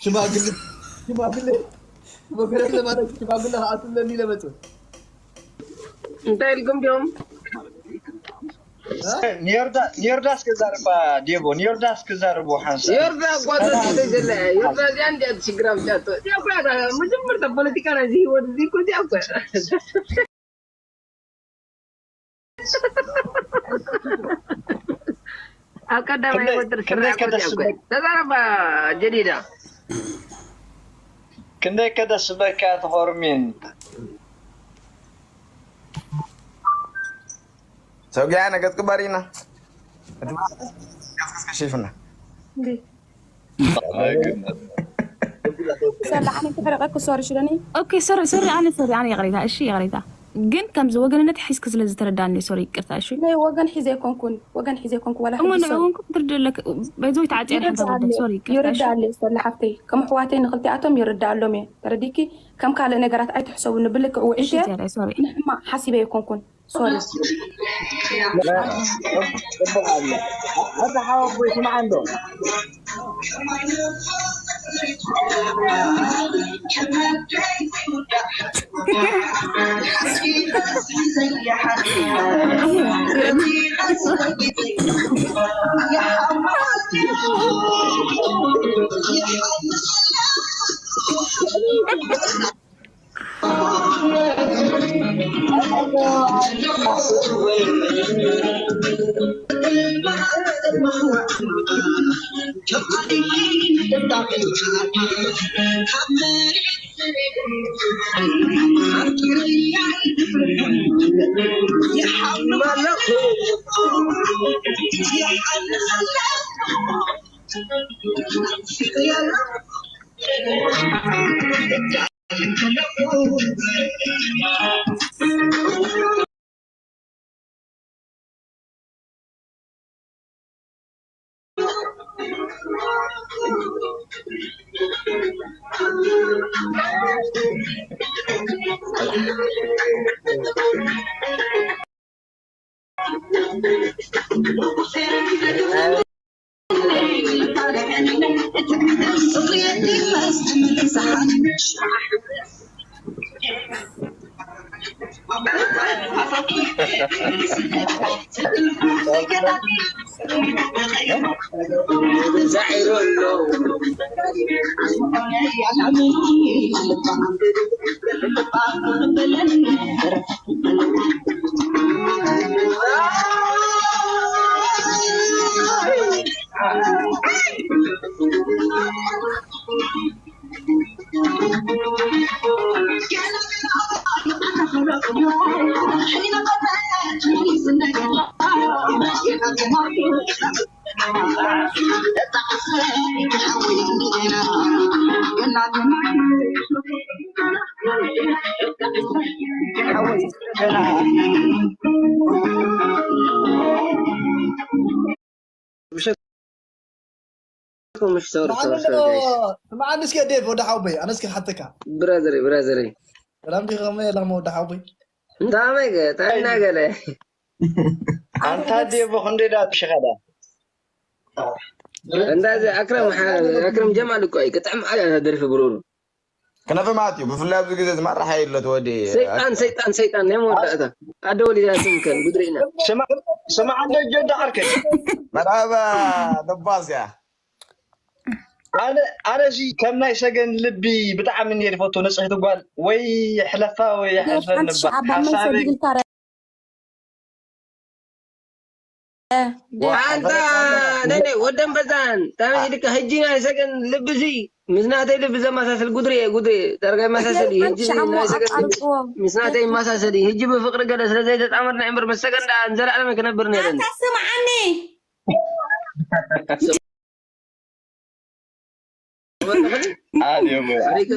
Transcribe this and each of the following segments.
ሽማግለ ሽማግለ ሽማግለ ማለት ሽማግለ ከኣትለኒ ለመጽ እንታይ ኢልኩም ዲዮም? ኒዮርዳስ ክዛርባ ዴቦ ኒዮርዳስ ክዛርቡ ሓንሳ ዮርዳ ጓዛ ተዘለ ዮርዳ እዚኣ እንዲያ ትሽግራ ብቻቶ እዚኣ እኮ እያ መጀመርታ ፖለቲካ ናይዚ ህይወት እዚ እኮ እዚኣ እኮ እያ። ኣብ ቀዳማይ ወጥር ስራሕ እኮ እዚኣ እኮ እያ። ተዛረባ ጀዲዳ። ክንደይ ከደስበካ ትኾርሚን ሰው ጋር ነገጥ ቅበሪና ከሽፍና ሰላ ኣነ ተፈረቀኩ ሶሪ ሽለኒ ኦኬ ሶሪ ሶሪ ኣነ ሶሪ ኣነ ይቅሬታ እሺ ይቅሬታ ግን ከምዚ ወገንነት ሒዝክ ስለ ዝተረዳኒ ሶሪ ይቅርታ እሺ ናይ ወገን ሒዘ ኣይኮንኩን ወገን ሒዘ ኣይኮንኩ ዋላ እሞ ሕጂ ንዑ ሶሪ እውን ክትርድለክ በዚ ወይ ተዓፅያ ሓንታ ይረዳ ጉዳይ ኣሎ ሶሪ ይቅርታ እሺ ይረዳ ኣሎ ሰላ ሓፍተይ ከም ኣሕዋተይ ንክልቲኣቶም ይረዳ ኣሎም እየ ተረዲኪ ከም ካልእ ነገራት ኣይትሕሰቡ ንብልክዕ ውዒሸ እሺ ጀላይ ሶሪ ንሕማቅ ሓሲበ ኣይኮንኩን ሶሪ ጽቡቅ ኣሎ። ኣታ ሓወቦይ ስምዓ እንዶ ምሸትኩም ምሽ ሶሪ ሶሪ ሶሪ ጋይስ ስምዓኒ እስኪ ዴቭ ወዲ ሓውበይ ኣነ እስኪ ሓተካ ብራዘረይ ብራዘረይ ሰላም ዲኻ ከመይ ኣላማ ወዲ ሓውበይ እንታይ መይ ገ እንታይ እናገለ ኣንታ ዴቦ ክንደይ ዳ ትሽኸዳ እንዳዚ ኣክረም ኣክረም ጀማል እኮ እዩ ክጥዕም ኣያ ደርፊ ብሩሩ ክነፈ ማለት እዩ ብፍላይ ኣብዚ ግዜ ዝመራሕ የለት ወዲ ሰይጣን ሰይጣን ሰይጣን ናይ መወዳእታ ኣደ ወሊዳ ስምከን ጉድሪና ስማዕ እንዶ ጀዳ ዓርከይ መርሃባ ደባስ እያ ኣነ ኣነ እዚ ከም ናይ ሰገን ልቢ ብጣዕሚ እንየ ዝፈቱ ንፅሕቲ ጓል ወይ ሕለፋ ወይ ሕልፈኒ ሓሳበይ ኣንታ ነነ ወደን በዛን ታመይ ድካ ህጂ ናይ ሰገን ልብዚ ምስ ናተይ ልቢ ዘመሳሰል ጉድሪ እየ ጉድሪ ዳርጋ ይመሳሰል እዩ ህጂ ናይ ሰገን ምስ ናተይ ይመሳሰል እዩ ህጂ ብፍቅሪ ገለ ስለ ዘይተጣመርና እምበር ምስ ሰገን ደኣ ንዘለኣለም ክነብር ነይረኒ ኣንታ ስምዓኒ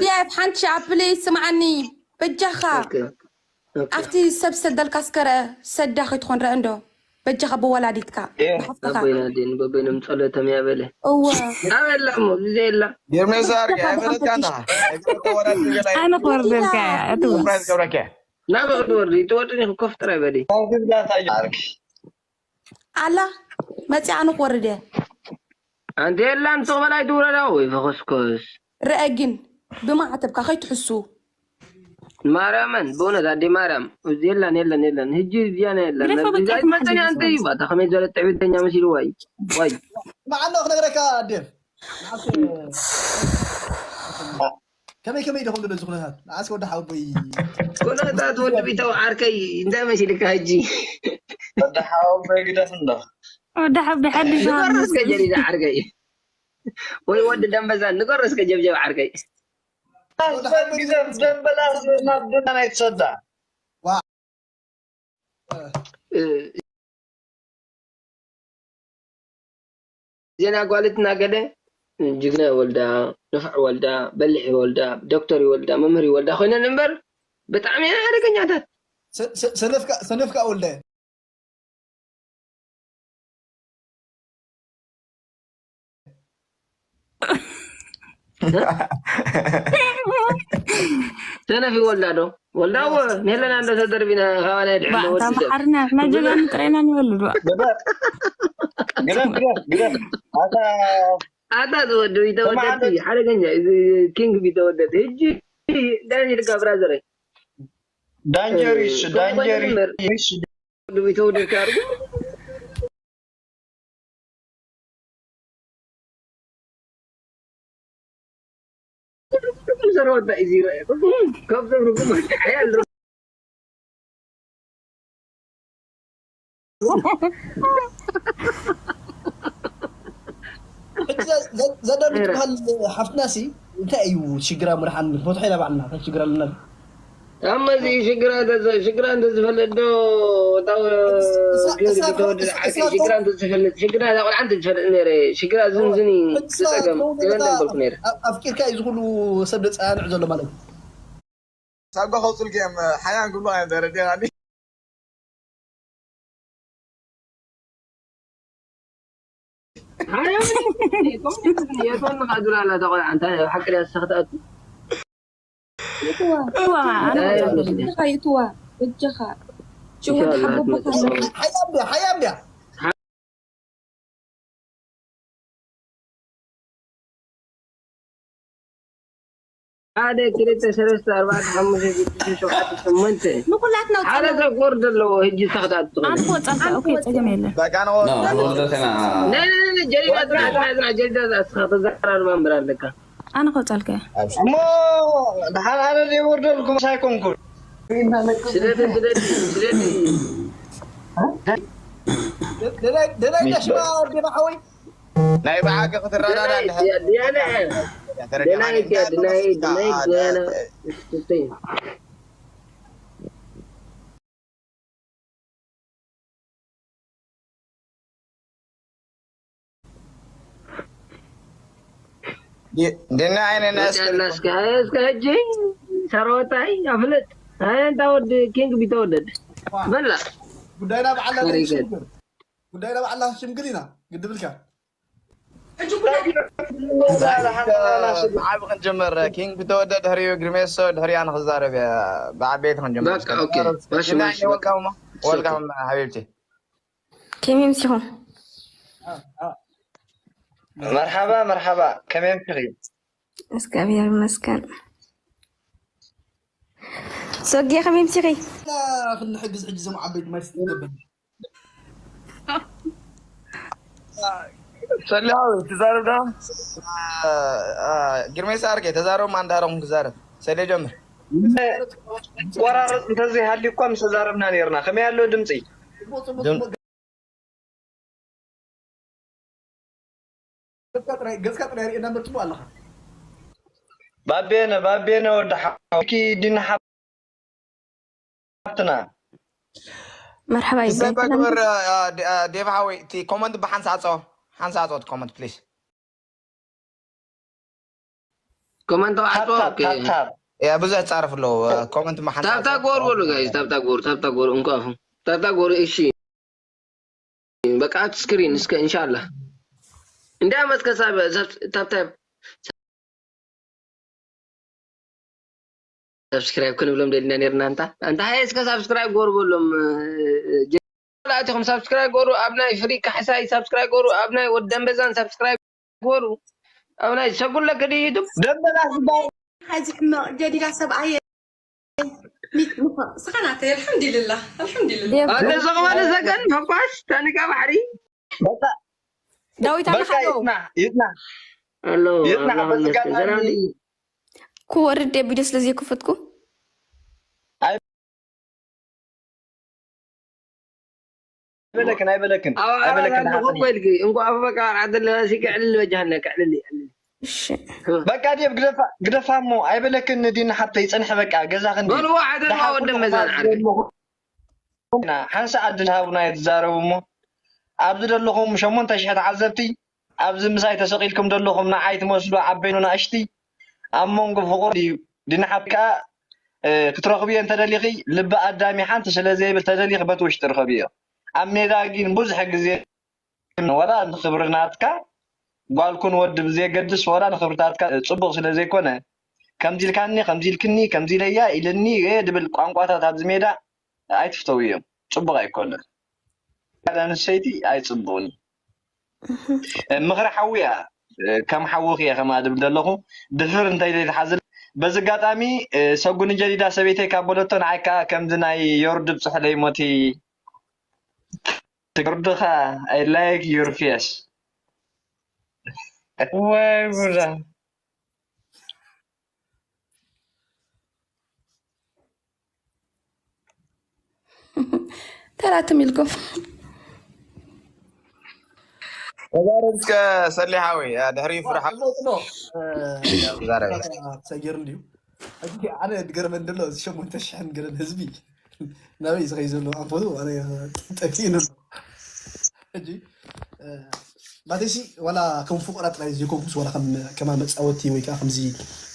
ዴቭ ሓንቲ ሻ ፕሊዝ ስምዓኒ በጃኻ ኣብቲ ሰብ ሰደልካ ስከረ ሰዳ ከይትኾን ረአ እንዶ በጃኻ ብወላዲትካ ብሓፍትኻ ኣቦይና ኣዴን በበይኖም ጸሎቶም ያበለ እወ ኣበላ እሞ ግዜ የላ ጌርሜሳ ኣርጊ ኣይፈለጥካ እንዳ ኣነ ክወርደልካ እያ እትወ ገብረኪ ናበ ክትወርዲ ትወርድኒ ኮፍ ጥራይ በሊ ኣላ መፂኣ ንክወርድ እየ ኣንቲ የላን ትቕበል ኣይትውረዳ ወይ ፈኸስኮስ ርአ ግን ብማዕተብካ ከይትሕሱ። ማርያምን ብእውነት ኣዴ ማርያም እዚ የለን የለን የለን ህጂ እዚያና የለን ግደፎ በቃ እዛ ኣይትመሓዘ መጠን ግደፎ ኣንተ እዩ ባታ ከመይ ዝበለ ትዕቢተኛ መሲልዋ እዩ ወይ መዓኖ ክነግረካ ኣዴር ንዓስ ከመይ ከመይ ዶ ከምዶ እዚ ኩነታት ንዓስ ወዲ ሓወቦይ ኩነታት ወዲ ቢተው ዓርከይ እንታይ መሲልካ ህጂ ወዲ ሓወቦይ ግደፍ እንዶ ወዲ ሓቢ ሓድሽ ንገሮ እስከ ጀሪዳ ዓርከይ ወይ ወዲ ደንበዛ ንገሮ እስከ ጀብጀብ ዓርከይ ግደፍ ደንበላ ናብ ዱካን ኣይትሰዳ እ፣ ዜና ጓልትና ገለ ጅግና ይወልዳ፣ ንፉዕ ይወልዳ፣ በሊሕ ይወልዳ፣ ዶክተር ይወልዳ፣ መምህር ይወልዳ ኮይነን እምበር ብጣዕሚ እየን ሓደገኛታት። ሰነፍካ ወልደ ሰነፍ ይወልዳ ዶ ወልዳ ወ ሜለና እንዶ ተደርቢና ካባና ድሕሎ ባዕታ መሓርና ሕና ጀጋኑ ጥራይና ንወልድ ዋ ግደፍ ግደፍ ግደፍ ኣታ ኣታ ዝወዱ ይተወደድ ሓደገኛ ኪንግ ቢተወደድ ህጂ ዳን ይልካ ብራዘረይ ዳንጀሪሽ ዳንጀሪሽ ወዱ ይተወደድ ካርጉ ዘረወዳ እዩ ዝረአ ካብዞም ርጉም ሓያል ዘደሉ ትበሃል ሓፍትና ሲ እንታይ እዩ ሽግራ ምርሓን ንፈትሖ ኢና ባዕልና እንታይ ሽግር ኣለና ኣመዚ ሽግራ ሽግራ እንተዝፈልጥ ዶ ሽግራ እንተዝፈልጥ ሽግራ እዛ ቆልዓ እንተዝፈልጥ ነረ ሽግራ ዝንዝኒ ዝፀገም ይበልኩ ነረ ኣፍቂርካ እዩ ዝኩሉ ሰብ ደፀናንዕ ዘሎ ማለት እዩ ሳጓ ከውፅልኪ እዮም ሓያን ክብሉ እዮም ተረዲኻኒ የቶን ንኻ ዱላላ ተቆልዓ እንታይ ሓቂ ድያ ዝሰኽተኣቱ ይትዋ እዋ ኣነ ይትዋ ይትዋ በጃኻ ሽወድ ሓቦቦካ ሓያም ድያ ሓያም ድያ ሓደ ክልተ ሰለስተ ኣርባዕተ ሓሙሽተ ሽዱሽተ ሸውዓተ ሸሞንተ ንኩላትና ሓደ ሰብ ክወርድ ኣለዎ። ሕጂ ተኸታተሉ። ኣነ ክወፀልካ ኦኬ ፀገም የለን በቃ No, ንወርደተና ናይ ናይ ናይ ጀሪዳ ጥራሕ ጥራሕ ጥራሕ ጀሪዳ ዝኣስኻ ተዘራርባ እምበር ኣለካ። ኣነ ክወፀልካ እየ እሞ ድሓር ኣነ ዘይወርደልኩም ኣይኮንኩን ስለዚ ስለዚ ስለዚ ደላይ ደላይ ሽማ ዴና ሓወይ ናይ ብሓቂ ክትረዳዳ ደናይ ደናይ ደናይ ደናይ ደናይ ደና ዓይነ ናስከ እስከ እስከ ሕጂ ሰራወታይ ኣፍልጥ ኣይ እንታ ወዲ ኪንግ ቢተወደድ በላ ጉዳይና በዓላ ሽምግል ጉዳይና በዓላ ሽምግል ኢና ግድብልካ ብዓቢ ክንጀመር ኪንግ ቢተወደድ ድሕሪኡ ግርሜሶ ድሕሪኡ ኣነ ክዛረብ እየ ብዓበይቲ ክንጀመር በቃ ኦኬ ማሽ ማሽ ወልካም ወልካም ሓቢብቲ ከመይ ምሲኹም? መርሓባ መርሓባ ከመይ ምሽኺ? እግዚኣብሔር ይመስገን። ሶጌ ከመይ ምሲኺ? ክንሕግዝ ሕጂ ዞም ዓበይቲ ማይ ስትገብር ሰሊሃዊ ትዛረብ ዳ ግርሜሳ ኣርጌ ተዛረቡ ማንዳረኹም ክዛረብ ሰሌ ጀምር ቆራረጥ እንተዘይሃልዩ እኳ ምስ ተዛረብና ነርና ከመይ ኣሎ ድምፂ ገጽካ ጥራይ ርእና መጥሙ ኣለኻ ባቤነ ባቤነ ወዲ ሓወኪ ዲና ሓብትና መርሓባ ትሰባ ይበል ግበር ዴቭ ሓወይ እቲ ኮመንት ብሓንሳ ኣፀ ሓንሳ ኣፀ ኮመንት ፕሊስ ኮመንት ዓጽዋ ኦኬ ታብታብ ብዙሕ ጻርፍ ኣለዎ ኮመንት መሓንሳ ታብታ ጎር በሉ ጋይስ ታብታ ጎር ታብታ ጎር እንኳ ታብታ ጎር እሺ በቃ ስክሪን እስከ ኢንሻአላህ እንዳ መትከሳ ታብታ ሳብስክራይብ ክንብሎም ደሊና ነርና እንታ እንታ ሃየ እስከ ሳብስክራይብ ጎር በሎም ጀላእትኹም ሳብስክራይብ ጎሩ ኣብ ናይ ፍሪ ካሕሳይ ሳብስክራይብ ጎሩ ኣብ ናይ ወደንበዛን ሳብስክራይብ ጎሩ ኣብ ናይ ሰጉለክ ድዩ ዩቱብ? ደበላ ዝበሃል ሓዚ ሕመቕ ጀዲዳ ሰብኣየ። ስኻናተ ኣልሓምዱልላ ኣልሓምዱልላ። ኣደ ዘቕባለ ዘገን ፈኳስ ታኒካ ባሕሪ በቃ ዳዊት በቃ ኣለኻዶ? ይጽናሕ ይጽናሕ ኣሎ ይጽናሕ። በዚ ኣጋጣሚ ክወርድ ደ ቪድዮ ስለ ዘይከፈትኩ ኣይበለክን ኣይበለክን ኣብ ዓራት ኣይበለክን ኣለኹ እኮ ኢልኪ እንኳ ኣብ በቃ ዓራት ኣለና ሲ ክዕልል በጃሃና ክዕልል ይዕልል እሺ በቃ ዴብ ግደፋ ግደፋ እሞ ኣይበለክን። ዲና ሓብተይ ይጸንሐ በቃ ገዛ ክንዲ በልዎ ሓደ ድማ ወደ መዛን ዓርኪ ሓንሳ ዕድል ሃቡና ይትዛረቡ እሞ ኣብዚ ዘለኹም ሸሞንተ ሽሕ ተዓዘብቲ ኣብዚ ምሳይ ተሰቒልኩም ዘለኹም ንዓይ ትመስሉ ዓበይኑ ናእሽቲ ኣብ መንጎ ፍቑር እዩ። ዲና ሓብቲ ከኣ እ፣ ክትረኽብዮ እንተደሊኺ ልቢ ኣዳሚ ሓንቲ ስለ ዘይብል ተደሊኺ በቲ ውሽጢ ርኸብዮ። ኣብ ሜዳ ግን ብዙሕ ግዜ ወላ ንኽብሪ ናትካ ጓልኩን ወዲ ብዘየገድስ ወላ ንኽብርታትካ ጽቡቕ ስለ ዘይኮነ ከምዚ ኢልካኒ ከምዚ ኢልክኒ ከምዚ ኢለያ ኢልኒ እ ድብል ቋንቋታት ኣብዚ ሜዳ ኣይትፍተውዮም። ጽቡቕ ኣይኮነን። ጓል ኣንስተይቲ ኣይጽቡቕን። ምኽሪ ሓዊ እያ። ከም ሓውኺ እየ ከማ ድብል ዘለኹ ድፍር እንተይለይ ትሓዝል። በዚ ኣጋጣሚ ሰጉኒ ጀዲዳ ሰበይተይ ካብ በለቶ ንዓይ ከዓ ከምዚ ናይ ዮርድ ብፅሕለይ ሞቲ ትግርድኻ I like your face። ወይ ጉዳ ተራትም ኢልኩም ተዛረብ እስከ ሰሊሓዊ ድሕሪ ፍርሓ ጽቡቅ ጽቡቅ ዛረብ ሰጊር እንዲዩ። ሕጂ ኣነ ድገርመን ደሎ እዚ ሸሞንተ ሽሕን ገለን ህዝቢ ናበይ ዝኸይ ዘሎ ኣንፈቱ ኣነ ጠፊእኒ ኣሎ። ሕጂ ማተሲ ዋላ ከም ፍቁራት ጥራይ ዘይኮንኩስ ዋላ ከም ከማ መፃወቲ ወይ ከዓ ከምዚ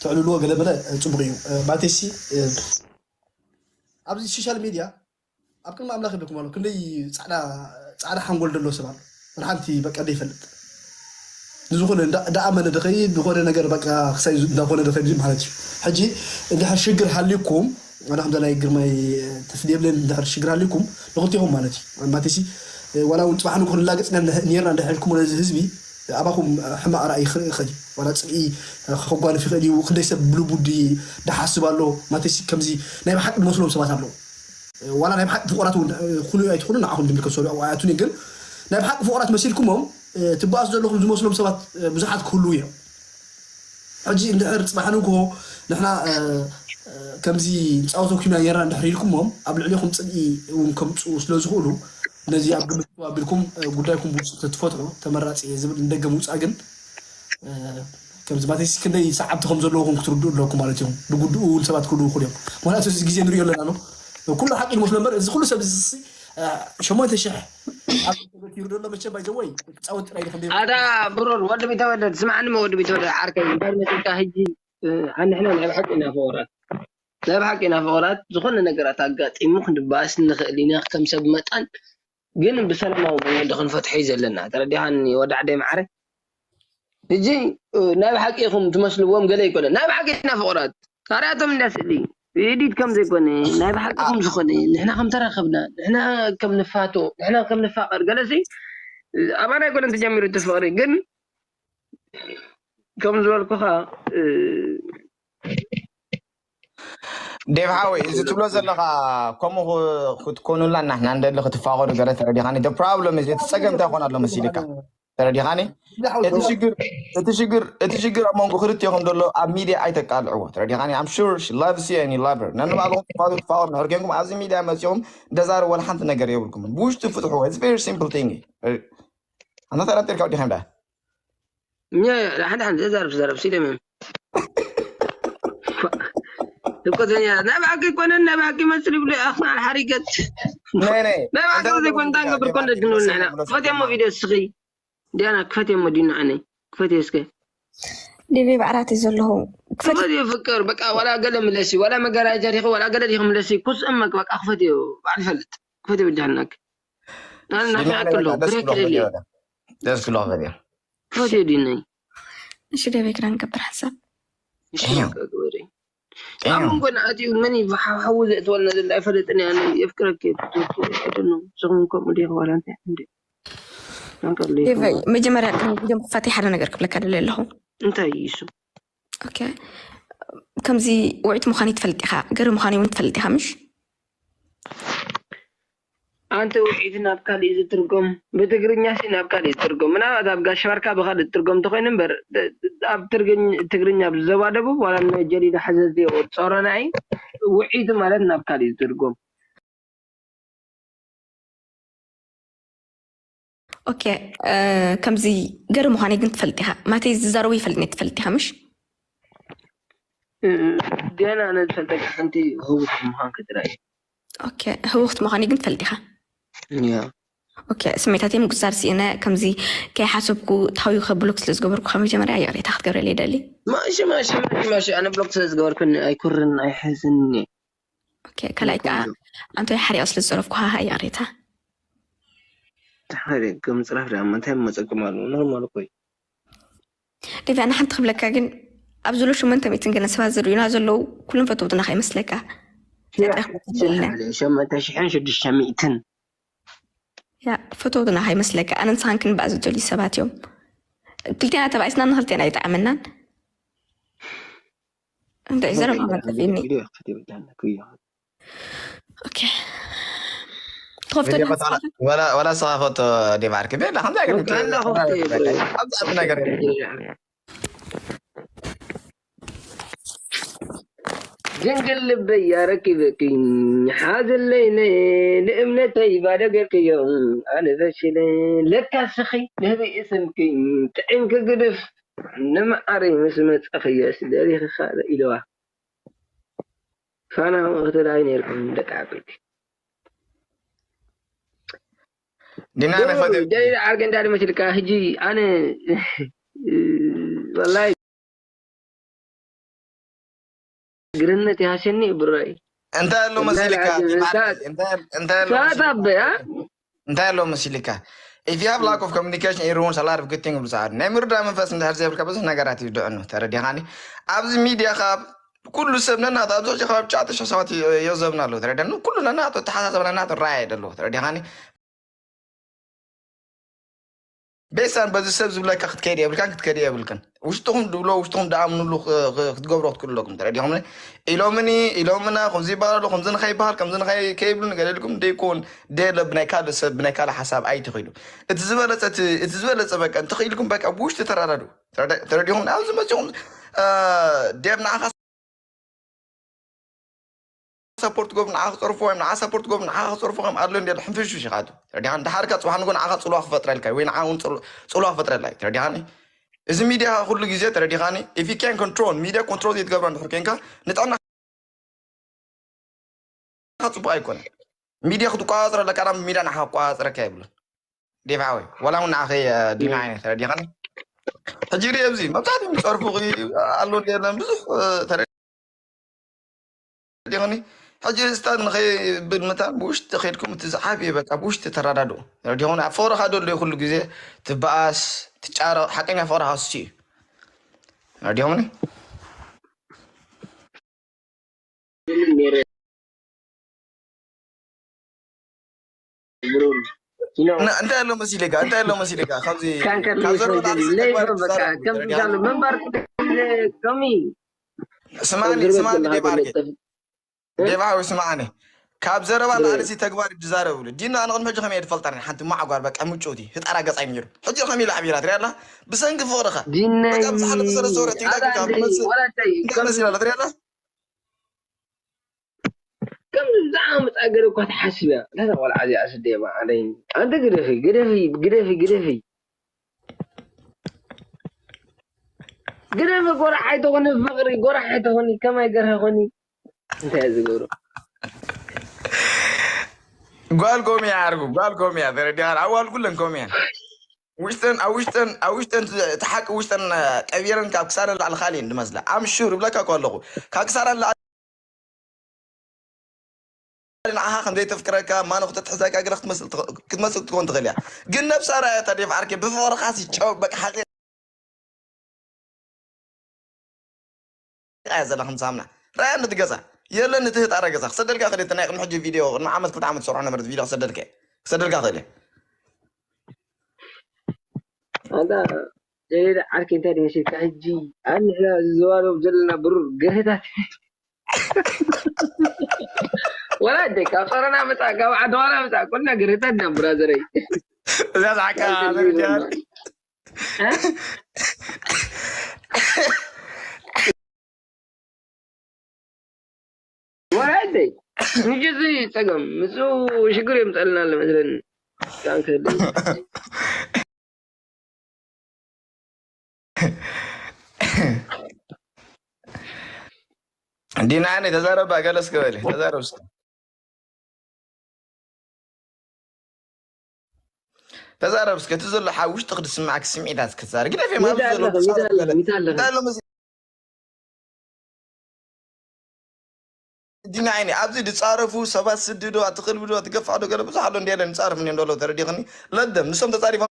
ተዕልልዎ ገለ መለ ፅቡቅ እዩ። ማተሲ ኣብዚ ሶሻል ሚድያ ኣብ ቅድሚ ኣምላኽ ይብለኩም ኣሎ ክንደይ ፃዕዳ ፃዕዳ ሓንጎል ደሎ ሰብ ኣሎ። ሓንቲ በቃ ደይፈልጥ ንዝኾነ እንዳ- እንዳኣመነ ድኸይድ ዝኾነ ነገር በቃ ክሳይ እንዳኾነ ድኸይድ ማለት እዩ። ሕጂ እንድሕር ሽግር ሃልዩኩም ዋላ ከምዛ ናይ ግርማይ ተፍዲ የብለን እንድሕር ሽግር ሃልዩኩም ንክልቲኹም ማለት እዩ። ማለትሲ ዋላ እውን ፅባሕ ንግሆ ንላገፅ ነ- ነርና እንድሕር ኢልኩም ነዚ ህዝቢ ኣባኹም ሕማቕ ራእይ ይኽእል ይኽእል እዩ። ዋላ ፅልኢ ከጓንፍ ይኽእል እዩ። ክንደይ ሰብ ብልቡ ዲ- ድሓስብ ኣሎ ማለትሲ ከምዚ ናይ ብሓቂ ዝመስሎም ሰባት ኣለዉ። ዋላ ናይ ብሓቂ ፍቑራት እውን ኩኑ ኣይትኹኑ ንዓኹም ዝምልከት ሰሩ ኣይኣቱን ግን ናይ ብሓቂ ፍቑራት መሲልኩሞም ትበኣሱ ዘለኹም ዝመስሎም ሰባት ብዙሓት ክህልዉ እዮም። ሕጂ እንድሕር ፅባሕ ንግሆ ንሕና ከምዚ ንፃወቶ ኩና ጌርና እንድሕር ኢልኩሞም ኣብ ልዕሊኹም ፅልኢ እውን ከምፅኡ ስለ ዝኽእሉ ነዚ ኣብ ግምት ኣቢልኩም ጉዳይኩም ብውፅእ ተትፈትሑ ተመራፂ እየ ዝብል ንደገ ምውፃእ ግን ከምዚ ማለትሲ ክንደይ ሰዓብቲ ከም ዘለውኹም ክትርድኡ ኣለኩም ማለት እዮም። ዝጉድኡ እውን ሰባት ክህልዉ ይኽእሉ እዮም። ምክንያቱ እዚ ግዜ ንሪኦ ኣለና ኣሎ ኩሉ ሓቂ ይመስሎ እምበር እዚ ኩሉ ሰብ እዚ ሸሞንተ ሽሕ ኣብ ተገቲሩ ዘሎ መቸ ባይዘወይ ክፃወት ጥራይ ኢሉ ከም ኣዳ ብሮር ወዲ ቢተወደድ ስማዕኒ መ ወዲ ቢተወደድ ዓርከይ እንታይ መፅካ ሕጂ ኣንሕና ናይ ብሓቂ ኢና ፍቑራት ናይ ብሓቂ ኢና ፍቑራት ዝኾነ ነገራት ኣጋጢሙ ክንድባኣስ ንኽእል ኢና ከም ሰብ መጠን ግን ብሰላማዊ መንገዲ ክንፈትሖ እዩ ዘለና ተረዲኻኒ ወዳዕደይ ማዕረ ሕጂ ናይ ብሓቂ ኢኹም ትመስልዎም ገለ ኣይኮነ ናይ ብሓቂ ኢና ፍቑራት ካርያቶም እንዳ ስእሊ ኤዲት ከም ዘይኮነ ናይ ብሓቂ ከም ዝኾነ ንሕና ከም ተራኸብና ንሕና ከም ንፋቶ ንሕና ከም ንፋቐር ገለሲ ኣባና ኣይኮነን ተጀሚሩ እቲ ፍቕሪ ግን ከም ዝበልኩኻ ዴቭ ሓወይ እዚ ትብሎ ዘለኻ ከምኡ ክትኮኑላ ናሕና እንደሊ ክትፋቐዱ ገለ ተረዲኻኒ problem እዚ እቲ ፀገም እንታይ ኮን ኣሎ መሲልካ ተረዲኻኒ እቲ ሽግር እቲ ሽግር እቲ ሽግር ኣብ መንጎ ክልቲኹም ዘሎ ኣብ ሚድያ ኣይተቃልዕዎ ተረዲኻኒ I'm sure she loves you and you love her ነንባዕልኹም ትፋቱ ትፋቐሩ ንሕር ኮንኩም ኣብዚ ሚድያ መፂኹም ደዛር ወላ ሓንቲ ነገር የብልኩም ብውሽጡ ፍትሕዎ it's very simple thing ኣንተ ተረጢርካ ወዲኻ ዳ ሓደ ሓደ ተዛረብ ተዛረብ ሲደም እኮተኛ ናይ ብሓቂ ይኮነን ናይ ብሓቂ ይመስል ይብሉ ኣኽና ሓሪገት ናይ ብሓቂ ዘይኮን እንታይ ንገብር ኮን ደግ ንብል ንሕና ክፈት እሞ ቪድዮ እስኺ ዲያና ክፈት እሞ ዲና ኣነ ክፈት እስከ ዲቪ ብዓራት እዩ ዘለኹ ክፈት ክፈት እዩ ፍቅር በቃ ዋላ ገለ ምለሲ ዋላ መጋራጃ ዲኺ ዋላ ገለ ዲኺ ምለሲ ኩስ እመክ በቃ ክፈት እዩ ባዕል ፈልጥ ክፈት እዩ ብጃህናክ ኣነ ናፊ ሓቂ ኣሎ ብሬክ ደሊ ደስ ክሎ ፈዲያ ክፈት እዩ ዲነይ እሺ ደቤ ክዳን ገብር ሓሳብ ኣብ መንጎ ንኣትዩ መን ይሓሓው ዘእትወልና ዘለ ኣይፈለጥን እያ ኣነ የፍቅረክ ዝኹም ከምኡ ዲ ዋላ እንታይ እንዲ ዴቨይ መጀመርያ ቅድሚ ቪድዮ ምክፋተይ ሓደ ነገር ክብለካ ደለ ኣለኹ እንታይ እዩ እሱ? ኦኬ፣ ከምዚ ውዒት ምዃን ትፈልጥ ኢኻ፣ ገሪ ምዃን እውን ትፈልጥ ኢኻ ምሽ? ኣንተ ውዒት ናብ ካልእ ዝትርጎም፣ ብትግርኛ ሲ ናብ ካልእ ዝትርጎም፣ ምናልባት ኣብ ጋሽ ባርካ ብኻልእ ዝትርጎም እንተኾይኑ እምበር፣ ኣብ ትርግኝ- ትግርኛ ብዘባ ደቡብ ዋላ ናይ ጀሊዳ ሕዘዝዮ ጾሮናይ ውዒት ማለት ናብ ካልእ ዝትርጎም። ኦኬ፣ ከምዚ ገሪ ምዃነይ ግን ትፈልጥ ኢኻ፣ ማተይ ዝዛረቡ ይፈልጥኒ ትፈልጥ ኢኻ ምሽ? ገና ኣነ ዝፈልጠካ ሓንቲ ህውት ምዃንክ ጥራይ። ኦኬ፣ ህውኽት ምዃነይ ግን ትፈልጥ ኢኻ። እያ። ኦኬ፣ ስሜታተይ ምጉዛር ስኢነ፣ ከምዚ ከይሓሰብኩ ታውዩ ከብሎክ ስለ ዝገበርኩ ካብ መጀመርያ ይቕሬታ ክትገብረለይ ይደሊ። ማሺ ማሺ ማሺ ማሺ ኣነ ብሎክ ስለ ዝገበርኩኒ ኣይኩርን ኣይሕዝን። ኦኬ፣ ካልኣይ ከዓ ኣንቶይ ሓሪቕ ስለ ዝፀረፍኩ ሃሃ ይቕሬታ። ተሓሪቕ ምፅራፍ ደኣ እንታይ መፀቅም ኣለዎ? ኖርማል እኮ እዩ። ዴቪ፣ ኣነ ሓንቲ ክብለካ ግን ኣብ ዘሎ ሸሞንተ ሚእትን ገለን ሰባት ዝርእዩና ዘለዉ ኩሎም ፈተውትና ከይመስለካ። ሸመንተ ሽሕን ሽዱሽተ ሚእትን ያ ፈተውትና ከይመስለካ። ኣነ ንስኻን ክንበኣ ዝደልዩ ሰባት እዮም። ክልቴና ተባኢስና ንክልቴና ኣይጠዓመናን። እንታይ ዘረባ መጠፊኒ። ኦኬ። ትኸፍቶ ዶ ንስኻ? ወላ ወላ ስኻ ፈቶ ዴቭ ዓርኪ ቤላ ከምዚ ነገር ወላ ከፍቶ እየ ብሮ። ኣብዚ ኣብዚ ነገር ድንግል ልበይ ያረኪበኪ ሓዘለይ ነየ ንእምነተይ ባዶ ገርክዮ ኣነ ፈሽለ ለካ ስኺ ንህቢ እስምኪ ጥዕምኪ ግድፍ ንመዓረይ ምስ መጸኽዮ ስደሪኺ ካልእ ኢለዋ ፋና ክትብላይ ነርኩም ደቂ ዓበይቲ ዲና ጀይዳ ነፈት ጀይዳ ዓርገ እንዳድመትልካ ሕጂ ኣነ ወላይ ግርነት ይሃሸኒ ብራይ እንታይ ኣሎ መሲልካ እንታይ ዲማርክ? እንታይ እንታይ ኣሎ ሰዓት መሲልካ? ኣበያ እንታይ ኣሎ መሲልካ? If you have lack of communication, it ruins a lot of good things ብዛዕባ ናይ ምርዳእ መንፈስ እንድሕር ዘይብልካ ብዙሕ ነገራት እዩ ድዕኑ። ተረዲኻኒ? ኣብዚ ሚድያ ካብ ኩሉ ሰብ ነናት ኣብዚ ሕጂ ከባቢ ትሽዓተ ሽሕ ሰባት ዮ- ዮዘብና ኣለዉ። ተረዲኻኒ? ኩሉ ነናቱ ኣተሓሳሰብ ነናቱ ራእይ ኣለዎ። ተረዲኻኒ? ቤሳን በዚ ሰብ ዝብለካ ክትከይድ የብልካን ክትከይድ የብልክን። ውሽጥኹም ድብሎ ውሽጥኹም ደኣምንሉ ክ- ክ- ክትገብሮ ክትክእሉ ኣለኩም። ተረዲኹምኒ? ኢሎምኒ ኢሎምና ከምዚ ይበሃል ኣሎ ከምዚ ንኸይበሃል ከምዚ ንኸይ ከይብሉ ንገለ ኢልኩም ደይኮን ደለ ብናይ ካልእ ሰብ ብናይ ካልእ ሓሳብ ኣይትኺዱ። እቲ ዝበለጸ እቲ እቲ ዝበለጸ በቃ እንተኽኢልኩም በቃ ብውሽጢ ተረዳዱ። ተረዳ- ተረዲኹም? ኣብዚ መጺኹም እ፣ ዴብ ንዓኻ ሰፖርት ጎብ ንዓ ክፀርፎ ወይም ንዓ ሰፖርት ጎብ ንዓ ክፀርፎ ከም ኣድሎ እንደ ሕንፍሽፍሽ ኢኻ ኣቱ ተረዲኻኒ። ድሓርካ ፅባሕ ንጎ ንዓኻ ፅልዋ ክፈጥረልካ ወይ ንዓ እውን ፅል- ፅልዋ ክፈጥረልካ እዩ። ተረዲኻኒ? እዚ ሚድያ ኩሉ ግዜ ተረዲኻኒ። If you can control ሚድያ ኮንትሮል ዘይትገብሮ እንድሕር ኮንካ ንጥዕና ፅቡቅ ኣይኮነን። ሚድያ ክትቆፃፀር ኣለካ ዳ ሚድያ ንዓኻ ክቆፃፀረካ የብሉን። ዴቭ ሓወይ ዋላ እውን ንዓኸ ዲና ዓይነት ተረዲኻኒ። ሕጂ ርእ ኣብዚ መብዛሕትኦም ዝፀርፉ ኣሎ የለን ብዙሕ ተረ ዲኹኒ ሕጂ ስታድ ንኸይብል መታን ብውሽጢ ከድኩም እቲ ዝዓብየ በቃ ብውሽጢ ተረዳድኡ። ረዲኹኒ ኣብ ፍቕርኻ ደሎ ኩሉ ግዜ ትበኣስ ትጫረቕ ሓቀኛ ፍቕርኻ እሱ እዩ። ረዲኹኒ እንታይ ኣሎ መሲልካ እንታይ ኣሎ መሲልካ ካብዚ ካብ ዘረባ ንላዕሊ ተግባር ትዛረብ ከምዛሉ ምንባር ከሚ ስማኒ ስማኒ ዴቭ ዓርከይ ዴቭ ዓዊ ስማዓኒ ካብ ዘረባ ንላዕሊ ሲ ተግባር እዩ ዝዛረብ ብሉ ዲና ኣነ ቅድሚ ሕጂ ከመይ እየ ዝፈልጣ ሓንቲ ማዕጓር በቃ ምጭውቲ ህጣራ ገጻይ ነይሩ ሕጂ ከመይ ኢላ ዓቢራ ትሪኣ ኣላ ብሰንኪ ፍቕርኻ ዲናይ በቃ ብዝሓለፈ ሰለስተ ወረ ትግዳ ኣላ ግዳ እንድሪ ወላተይ እንታይ መሲላ ኣላ ትሪኣ ኣላ ከምዚ ብዛዕባ መፃገሪ እኳ ትሓስብ እያ እዛ ቆልዓ እዚኣ ስደየ መዓለይ ኣንተ ግደፊ ግደፊ ግደፊ ግደፊ ግደፊ ጎራሕ ኣይትኾኒ ፍቕሪ ጎራሕ ኣይትኾኒ ከማይ ገርሀ ኾኒ እንታይ እያ ዝገብሩ ጓል ኮምያ ዓርጉ ጓል ኮምያ ተረዲኻ ኣዋል ኩለን ኮምያ ውሽጠን ኣብ ውሽጠን ኣብ ውሽጠን እቲ ሓቂ ውሽጠን ቀቢረን ካብ ክሳረን ላዕሊ ካልእ እየን ዝመስላ ኣምሹር ይብለካ እኮ ኣለኹ ካብ ክሳረን ላዕሊ ንዓኻ ከም ዘይተፍቅረካ ማኖ ክተትሕዘካ ገለ ክትመስል ትኽ- ክትመስል ክትኮን ትኽእል እያ ግን ነብሳ ራእያ እታ ዴፍ ዓርኬ ብፍቕርኻ ሲጨው በቃ ሓቂ ራእያ ዘላ ከም ሳምና ራእያ ነቲ ገዛ የለን እቲ ህጣረ ገዛ ክሰደልካ ክእል እቲ ናይ ቅድሚ ሕጂ ቪድዮ ቅድሚ ዓመት ክልተ ዓመት ዝሰርሖ ነበረት ቪድዮ ክሰደልካ እየ ክሰደልካ ክእል እየ ኣንታ ጀሌለ ዓርከይ እንታይ ድመሲልካ ሕጂ ኣብ ንሕና ዝዘዋረብ ዘለና ብሩር ገርህታት ወላ ኣደይ ካብ ጸረና መጻ ካብ ዓድዋና መጻ ኮና ገርህታት ኢና ብራዘረይ። እዛ ዛዕካ ደረጃ ወራደይ ምጅዚ ጸገም ምስ ሽግር የምጸልና ኣሎ መስለኒ። ዲና፣ ኣነ ተዛረባ ገለ እስከ በሊ፣ ተዛረብ እስከ። ተዛረብ እስከ፣ እቲ ዘሎ ሓ-፣ ውሽጥኺ ዝስምዓኪ ስምዒታት እስከ ተዛረብ። ግደፊ፣ ማለት ዘሎ ሚዳ ኣለኺ፣ ሚዳ ኣለኺ፣ ሚዳ ኣለኺ። እንታይ ኣሎ መዚ-፣ ዲና ዓይኒ፣ ኣብዚ ዝጻረፉ ሰባት ስዲ ዶ፣ ኣትኽልቢ ዶ፣ ኣትገፋዕ ዶ፣ ገለ ብዙሕ ኣሎ፣ እንዲ ኣለ ንጻረፍ እንዲ ኣሎ፣ ተረዲኽኒ? ለደም፣ ንሶም ተጻሪፎም።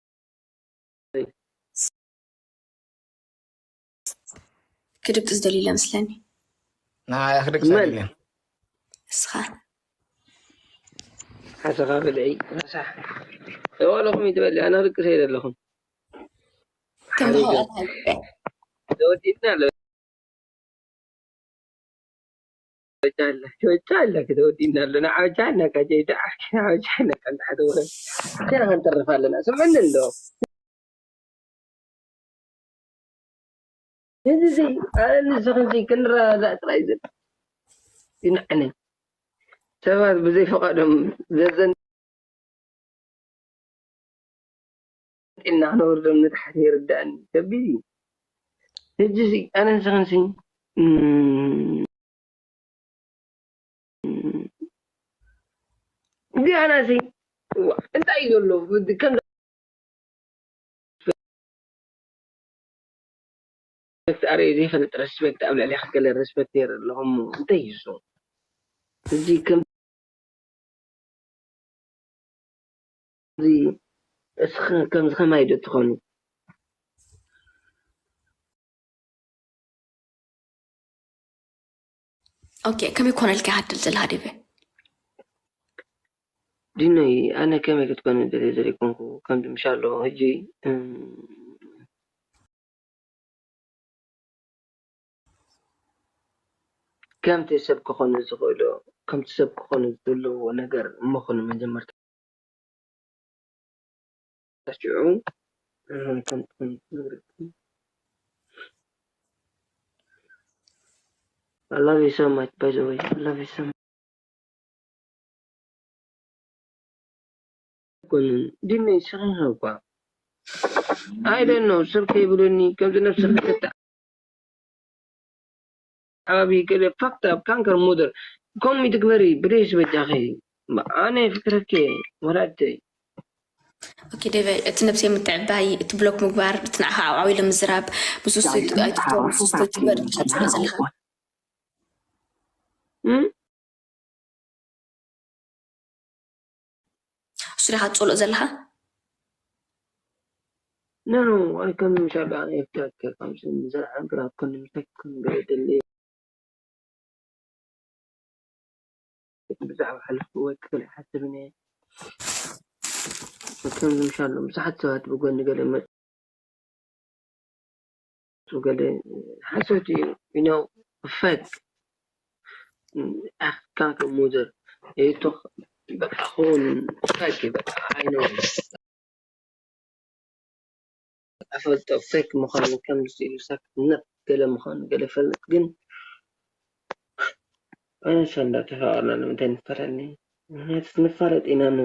ክድቅስ ደሊለ መስለኒ። ንዓይ ክድቅስ መን? ኣይደልን። እስኻ። ሓሰኻ ብልዒ፣ ረሳሕ። እዋ ኣለኹም ይትበል፣ ኣነ ክድቅስ ኣይደለኹም። ተምሃራ ሓሪገ። ተወዲድና ኣሎ። ጆቻ ኣላ፣ ጆቻ ኣላ፣ ክተወዲና ኣለና። ዓውቻ ኣላ፣ ካጀይዳ ዓውቻ ኣላ፣ ካንታ ሓደ ወረ። ገና ክንተርፍ ኣለና። ስምዕኒ እንዶ። እዚ፣ እዚ፣ ኣነ ንስኽን እዚ ክንረዳዳእ ጥራይ ዝብል። ይንዓነይ። ሰባት ብዘይ ፈቓዶም ዘዘን ኢልና ክነውርዶም ንታሕቲ ይርዳእኒ። ከቢድ እዩ። ሕጂ ሲ ኣነ ንስኽን ሲ፣ እም፣ ዲያና ሲ፣ እዋ፣ እንታይ እዩ ዘሎ? ከም ሬስፔክት ኣርእየ ዘይፈልጥ ሬስፔክት ኣብ ልዕሌኻ ገለ ሬስፔክት የርኢ ኣለኹ እሞ እንታይ እዩ እሱ? ሕጂ ከም እዚ እስኺ ከምዚ ከማይ ዶ ትኾኒ? ኦኬ፣ ከመይ ኮነልካ ሃድል ዘለካ ዲበ? ዲኖይ፣ ኣነ ከመይ ክትኮነ ደልየ ዘይኮንኩ፣ ከምዚ ምሻሎ፣ ሕጂ፣ እም፣ ከምቲ ሰብ ክኾነ ዝኽእሎ፣ ከምቲ ሰብ ክኾነ ዘለዎ ነገር ምኹን መጀመርታ ሽዑ፣ እም፣ ከምቲ፣ ከምቲ ዝብርቅ። I love you so much, by the way. I love you so much. ኣይኮንን፣ ዲነይ ስኺኻ እኳ። I don't know፣ ሰብ ከይብለኒ፣ ከምዚ ነብስኺ ተተዓባቢ፣ ገለ fucked up፣ ካንከር ሞደር። ከምኡ ይትግበሪ፣ ብሬስ በጃኺ። ኣነ ፍቅረኪ፣ ወላዲተይ። ኦኬ፣ ዴቨ፣ እቲ ነብሰይ ምትዕባይ፣ እቲ ብሎክ ምግባር፣ እቲ ንዓኻ ዓው ኢሉ ምዝራብ፣ ምስ ውስጥ ኣይትተው፣ ምስ ውስጥ ትግበር፣ ትቐጽሎ ዘለኻ። እም? እሱ ዲኻ ትጸልኦ ዘለኻ? No, no, ኣይኮንን፣ ምሻ በቃ፣ ኣነ የፍታክ፣ ከምዚ ንዘርዓ ግራት ኮን፣ ምሳክ ኮን፣ ገለ ደለ፣ ብዛዕባ ሕልፍ ህይወት ክፍል ይሓስብን እየ። ከምዚ ምሻ ኣሎ፣ ብዙሓት ሰባት ብጎኒ ገለ ይመጹ፣ ገለ ሓሶት እዩ፣ you know፣ fake። ኣካ ከም ሙዘር፣ ኤቶኽ፣ በቃ፣ ኹን fake እዩ፣ በቃ፣ I know። ኣፈልጦ ፌክ ምዃኑ፣ ከምዚ ኢሉ ሳክትነት ገለ ምዃኑ ገለ ፈልጥ፣ ግን ኣነሳ እንዳተፋቐርና ንምንታይ ንፈላለ? ምኽንያቱ ንፋለጥ ኢና፣ ኖ፣